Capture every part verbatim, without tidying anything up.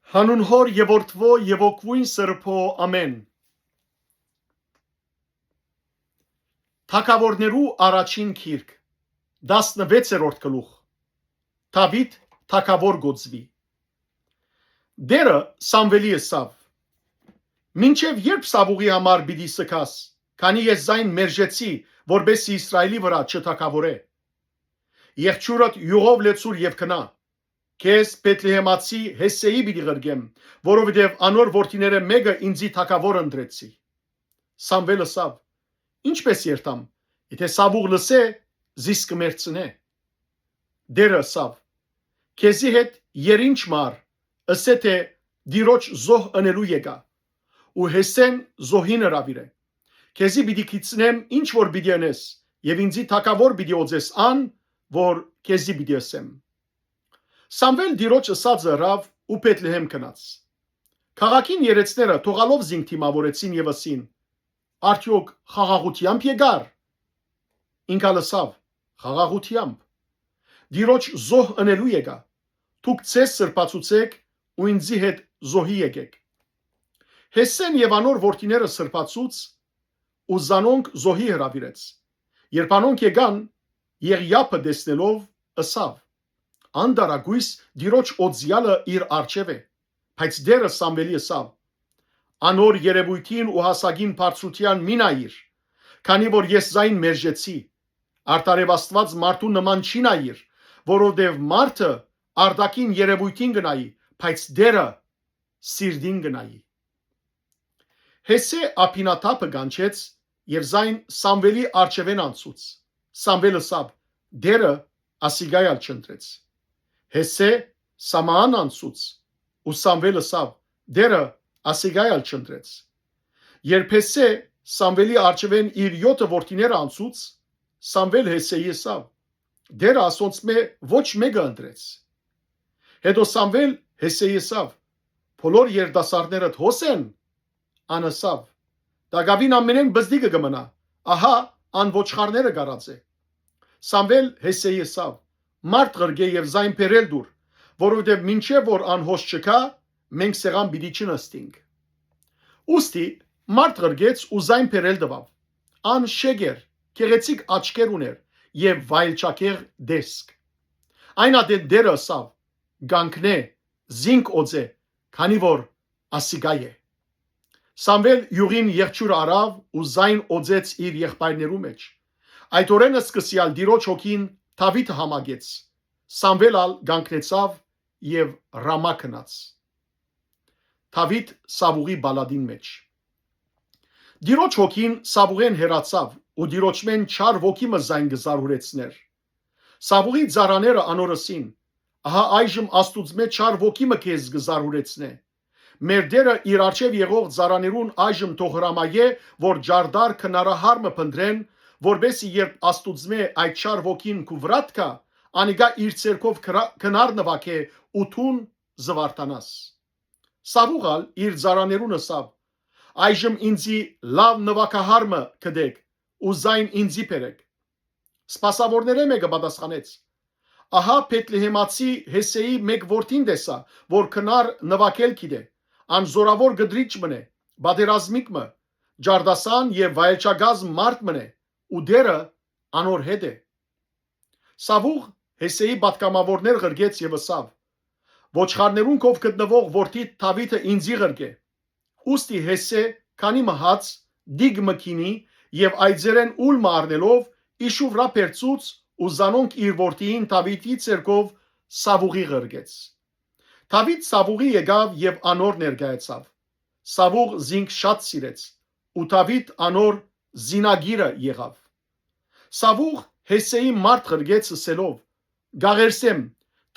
Հանուն Հօր եւ Որդւոյ եւ Ոգւոյն Սրբոյ, ամէն։ Թագաւորներու առաջին գիրք, տասնվեցերորդ գլուխ։ Դաւիթ թագաւոր կոչուի։ Տէրը Սամուէլի ըսաւ. «Մինչեւ ե՞րբ Սաւուղի համար պիտի սգաս, քանի ես զայն մերժեցի, որպէս զի Իսրայէլի վրայ չթագաւորէ։ Եղջիւրդ իւղով լեցուր եւ գնա։ Քեզ Բեթլեհեմացի Յեսսէի պիտի ղրկեմ, որովհետեւ անոր որդիներէն մէկը ինծի թագաւոր ընտրեցի»։ Սամուէլ ըսաւ. «Ի՞նչպէս երթամ, եթէ Սաւուղ լսէ, զիս կը մեռցնէ»։ Տէրը ըսաւ. «Քեզի հետ երինչ մը առ, ըսէ թէ Տիրոջ զոհ ընելու եկայ, ու Յեսսէն զոհին հրաւիրէ։ Քեզի պիտի գիտցնեմ ինչ որ պիտի ընես եւ ինծի թագաւոր պիտի օծես ան, որ քեզի պիտի ըսեմ»։ Սամուէլ Տիրոջ ըսածը ըրաւ ու Բեթլեհեմ գնաց։ Քաղաքին երեցները թողալով զինք դիմաւորեցին եւ ըսին. «Արդեօք խաղաղութեա՞մբ եկար»։ Ինք ալ ըսաւ. «Խաղաղութեա՞մբ։ Տիրոջ զոհ ընելու եկայ։ Դուք ձեզ սրբացուցէք ու ինծի հետ զոհի եկէք»։ Յեսսէն եւ անոր որդիները սրբացուց ու զանոնք զոհի հրաւիրեց։ Երբ անոնք եկան, Եղիաբը տեսնելով՝ ըսաւ. «Անտարակոյս Տիրոջ օծեալը իր առջեւ է»։ Բայց Տէրը Սամուէլի ըսաւ. «Անոր երեւոյթին ու հասակին բարձրութեան մի նայիր, քանի որ ես զայն մերժեցի։ Արդարեւ Աստուած մարդու նման չի նայիր, որովհետեւ մարդը արտաքին երեւոյթին կը նայի, բայց Տէրը սիրտին կը նայի»։ Յեսսէ Աբինադաբը կանչեց եւ զայն Սամուէլի առջեւէն անցուց։ Սամուէլ ըսաւ. «Տէրը ասիկայ ալ չընտրեց»։ Յեսսէ Սամաան անցուց ու Սամուէլ ըսաւ. «Տէրը ասիկայ ալ չընտրեց»։ Երբ Յեսսէ Սամուէլի առջեւէն իր եօթը որդիները անցուց, Սամուէլ Յեսսէի ըսաւ. «Տէրը ասոնցմէ ոչ մէկը ընտրեց»։ Հետո Սամուէլ Յեսսէի ըսաւ. «Բոլոր երիտասարդներդ հո՞ս են»։ Ան ըսաւ. «Տակաւին ամենէն պզտիկը կը մնայ, ահա ան ոչխարները կ'արածէ»։ Սամուէլ Յեսսէի ըսաւ. «Մարդ ղրկէ եւ զայն բերել տուր, որովհետեւ մինչեւ որ ան հոս չգայ, մենք սեղան պիտի չնստինք»։ Ուստի մարդ ղրկեց ու զայն բերել տուաւ։ Ան շէկ էր, գեղեցիկ աչքեր ունէր եւ վայելչագեղ տեսք։ Այն ատեն Տէրը ըսաւ. «Կանգնէ, զինք օծէ, քանի որ ասիկայ է»։ Սամուէլ իւղին եղջիւր առաւ ու զայն օծեց իր եղբայրներու մէջ։ Այդ օրէն սկսեալ Տիրոջ հոգին Դաւիթը համակեց։ Սամուէլ ալ կանգնեցաւ եւ Ռամա գնաց։ Դաւիթ Սաւուղի պալատին մէջ։ Տիրոջ հոգին Սաւուղէն հեռացաւ ու Տիրոջմէն չար ոգի մը զայն կը զարհուրեցնէր։ Սաւուղի ծառաները անոր ըսին. «Ահա այժմ Աստուծմէ չար ոգի մը քեզ կը զարհուրեցնէ։ Մեր Տէրը իր առջեւ եղող ծառաներուն այժմ թող հրամայէ, որ ճարտար քնարահար մը փնտռեն, որպէս զի երբ Աստուծմէ այդ չար ոգին քու վրադ գայ, անիկա իր ձեռքով քրա-, քնար նուագէ ու դուն զուարթանաս»։ Սաւուղ ալ իր ծառաներուն ըսաւ. «Այժմ ինծի լաւ նուագահար մը գտէք ու զայն ինծի բերէք»։ Սպասաւորներէն մէկը պատասխանեց. «Ահա Բեթլեհեմացի Յեսսէի մէկ որդին տեսայ, որ քնար նուագել գիտէ։ Ան զօրաւոր կտրիճ մըն է, պատերազմիկ մը, ջարդասան եւ վայելչակազմ մարդ մըն է, ու Տէրը անոր հետ է»։ Սաւուղ Յեսսէի պատգամաւորներ ղրկեց եւ ըսաւ. «Ոչխարներուն քով գտնուող որդիդ Դաւիթը ինծի ղրկէ»։ Ուստի Յեսսէ քանի մը հաց, դիգ մը գինի եւ այծերէն ուլ մը առնելով, իշու վրայ բերցուց ու զանոնք իր որդիին Դաւիթի ձեռքով Սաւուղի ղրկեց։ Դաւիթ Սաւուղի եկաւ եւ անոր ներկայացաւ։ Սաւուղ զինք շատ սիրեց ու Դաւիթ անոր զինագիրը եղաւ։ Սաւուղ Յեսսէի մարդ ղրկեց ըսելով. «Կ'աղերսեմ,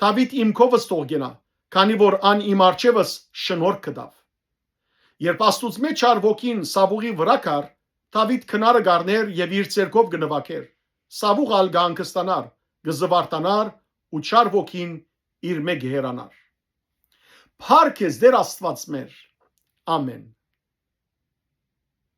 Դաւիթ իմ քովս թող կենայ, քանի որ ան իմ առջեւս շնորհք կտաւ»։ Երբ Աստուծմէ չար ոգին Սաւուղի վրայ գար, Դաւիթ քնարը կ'առնէր եւ իր ձեռքով կը նուագէր։ Սաւուղ ալ կը հանգստանար, կը զուարթանար ու չար ոգին իրմէ կը հեռանար։ Փառք քեզ, Տէր Աստուած մեր։ Ամէն։